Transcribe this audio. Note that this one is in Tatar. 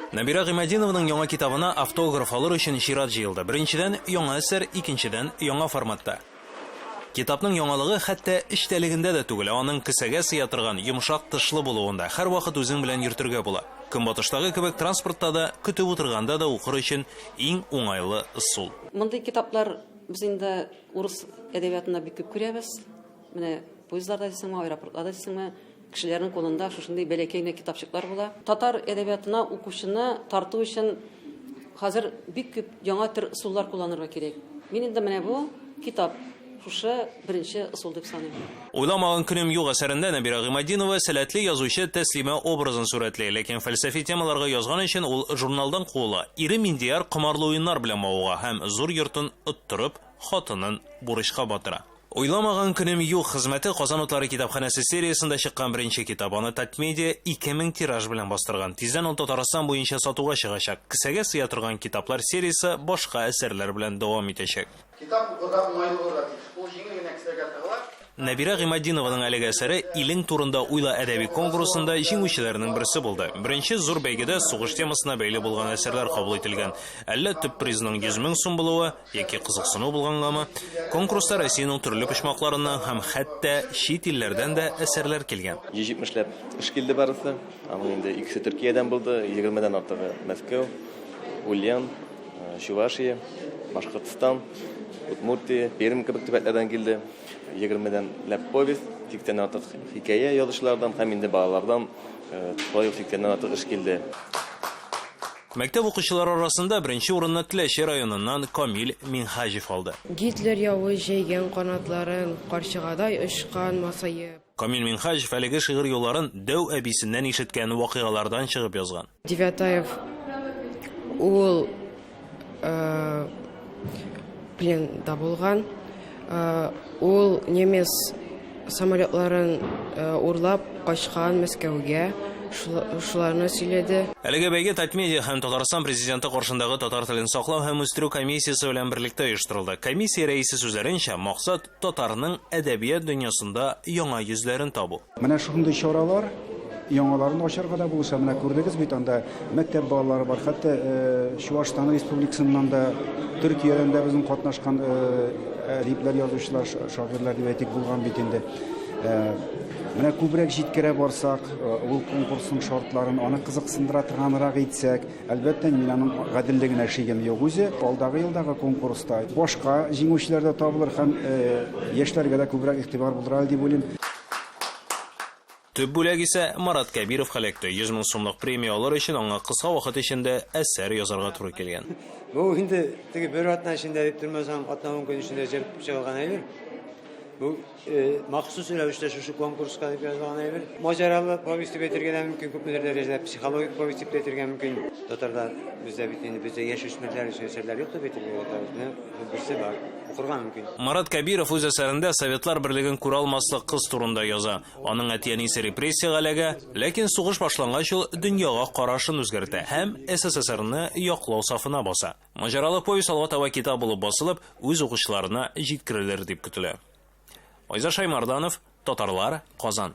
Нәбирә Гыймадинованың яңа китабына автограф алыр өчен чират җыелды. Беренчедән, яңа әсәр, икенчедән, яңа форматта. Китапның яңалыгы хәтта эчтәлегендә дә түгел, ә аның кесәгә сыя торган йомшак тышлы булуында, һәрвакыт үзең белән йөртергә була. Көнбатыштагы кебек транспортта да, көтеп утырганда да укыр өчен иң уңайлы ысул. Мондый китаплар без инде урыс әдәбиятында бик күп күрәбез. Менә поездларда дисеңме, аэропортларда дисеңме, кешеләрнең кулында шушындый бәләкәй генә китапчыклар була. Татар әдәбиятына укучыны тарту өчен хәзер бик күп яңа төр ысуллар кулланырга кирәк. Мин инде менә бу китап шушы беренче ысул дип саныйм. Уйламаган көнем юк әсәрендә Нәбирә Гыйматдинова сәләтле язучы Тәслимә образын сурәтли, ләкин фәлсәфи темаларга язган өчен ул журналдан куыла. Ире Миндияр комарлы уеннар белән мавыга һәм зур йортын оттырып, хатынын бурычка батыра. Уйламаган көнем юк хезмәте Казан утлары китапханәсе сериясендә чыккан беренче китап. Аны Татмедиа 2000 тираж белән бастырган. Тиздән ул Татарстан буенча сатуга чыгачак. Кесәгә сыя торган китаплар сериясе башка әсәрләр белән дәвам итәчәк. Китап укырга уңайлы булырга тиеш. Ул җиңел генә кесәгә тыгыла. Нәбирә Гыйматдинованың әлеге әсәре Илең турында уйла әдәби конкурсында җиңүчеләрнең берсе булды. Беренче зур бәйгедә сугыш темасына бәйле булган әсәрләр кабул ителгән. Әллә төп призның 100 мең сум булуы, яки кызыксыну булгангамы, конкурста Россиянең төрле почмакларыннан һәм хәтта чит илләрдән дә әсәрләр килгән. 170 ләп эш килде барысы. Аның инде икесе Төркиядән булды, егермедән артыгы Мәскәү, Ульян, Чувашия, Башкортстан, Удмуртия, Пермь кебек төбәкләрдән килде. Егермедән ләп повесть, сиксәннән артык хикәя язучылардан һәм инде балалардан шулай ук сиксәннән артык эш килде. Мәктәп укучылары арасында беренче урынны Теләче районыннан Камил Минһаҗев алды. Гитлер явы җәйгән канатларын, Карчыгадай очкан масаеп. Камил Минһаҗев әлеге шигырь юлларын дәү әбисеннән ишеткән вакыйгалардан чыгып язган. Девятаев ул пленда булган. Ул немец самолетларын урлап качкан Мәскәүгә. Шуларны сөйләде. Әлеге бәйге Татмедиа һәм Татарстан Президенты каршындагы татар телен саклау һәм үстерү комиссиясе белән берлектә оештырылды. Комиссия рәисе сүзләренчә, максат, татарның әдәбият дөньясында яңа йөзләрен табу. Менә шундый чаралар яңаларын ачарга да булыша. Менә күрдегез бит, анда мәктәп балалары бар, хәтта Чуашстан республикасыннан да, Төркиядән дә безнең катнашкан әдипләр, язучылар, шагыйрьләр дип әйтик, булган бит инде. Менә күбрәк җиткерә барсак, ул конкурсның шартларын, аны кызыксындыра торганрак итсәк, Әлбәттә, мин аның гаделлегенә шигем юк үзе. Алдагы елдагы конкурста башка җиңүчеләр дә табылыр һәм яшьләргә дә күбрәк игътибар булыр әле дип уйлыйм. Төп бүләк исә Марат Кәбировка эләкте. 100 мең сумлык премия алыр өчен аңа кыска вакыт эчендә әсәр язарга туры килгән. Бу инде теге бер атна эчендә дип тормасаң, атна-ун көн эчендә җырып чыгылган әйбер. Бу Э, махсус рәвештә шушы конкурска дип язылган әйбер. Маҗаралы повесть дип әйтергә дә мөмкин, күпмедер дәрәҗәдә психологик повесть дип тә әйтергә мөмкин. Татарда бездә бит инде бездә яшүсмерләр өчен әсәрләр юк дип әйтергә ятабыз. Менә берсе бар. Укырга мөмкин. Марат Кәбиров үз әсәрендә Советлар берлеген күрә алмаслык кыз турында яза. Аның әти-әнисе репрессиягә эләгә, ләкин сугыш башлангач ул дөньяга карашын үзгәртә һәм СССРны яклау сафына баса. Маҗаралы повесть алга таба китап булып басылып, үз укучыларына җиткерелер дип көтелә. Айза Шаймарданов, Татарлар, Казан.